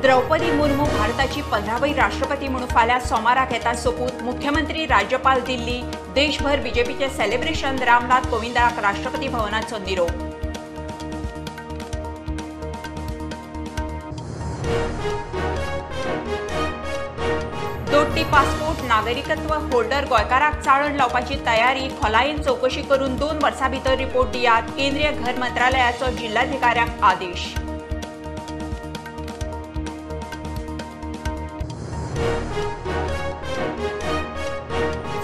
द्रौपदी मुर्मू भारताची 15वी राष्ट्रपती म्हणून फाल्यां सोमाराक येता सोपूत. मुख्यमंत्री राज्यपाल दिल्ली. देशभर बीजेपीचे सेलिब्रेशन. रामनाथ कोविंदाक राष्ट्रपती भवनाचो निरोप. दोट्टी पासपोर्ट नागरिकत्व होल्डर गोंयकाराक चाळण लावपाची तयारी. खोलायेन चवकशी करून 2 वर्सां भितर रिपोर्ट दियात. केंद्रीय घर मंत्रालयाचो जिल्हाधिकाऱ्यांक आदेश.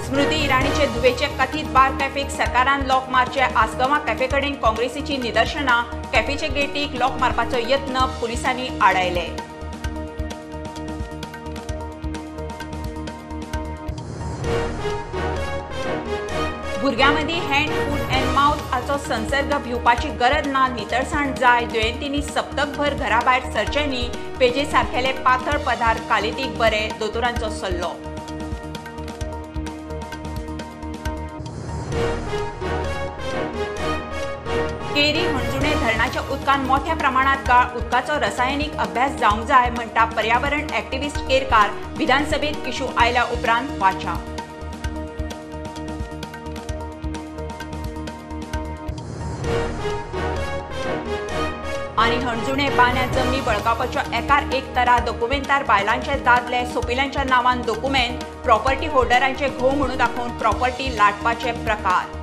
स्मृती इराणीचे धुवेचे कथित बार कॅफेक सरकारान लॉक मारचे. आसगांवां कॅफे कडेन काँग्रेसीची निदर्शनां. कॅफेचे गेटीक लॉक मारपाचो यत्न पुलिसांनी आडायले. भुरग्यां मदीं हँड फूट अँड माउथ हाचो संसर्ग भिवपाची गरज ना. नितळसाण जाय. दुयेंतींनी सप्तकभर घराभायर सरचें न्ही. पेजे सारकेले पातळ पदार्थ कालेतीक बरे. दोतोरांचो सल्लो. केरी हणजुणे धरणाच्या उदकान मोठ्या प्रमाणात गाळ. उदकाचो रसायनीक अभ्यास जावंक जाय म्हणटा पर्यावरण एक्टिविस्ट केरकार. विधानसभेत इशू आयल्या उपरांत वाचा. आनी हणजुणे बान्या जमनी बळकावपाच्यो एकार एक तरा. दोकुमेंतार बायलांचे दादले सोपिल्यांच्या नांवान दोकुमेंत. प्रॉपर्टी होल्डरांचे घोव म्हणून दाखोवन प्रॉपर्टी लाटपाचे प्रकार.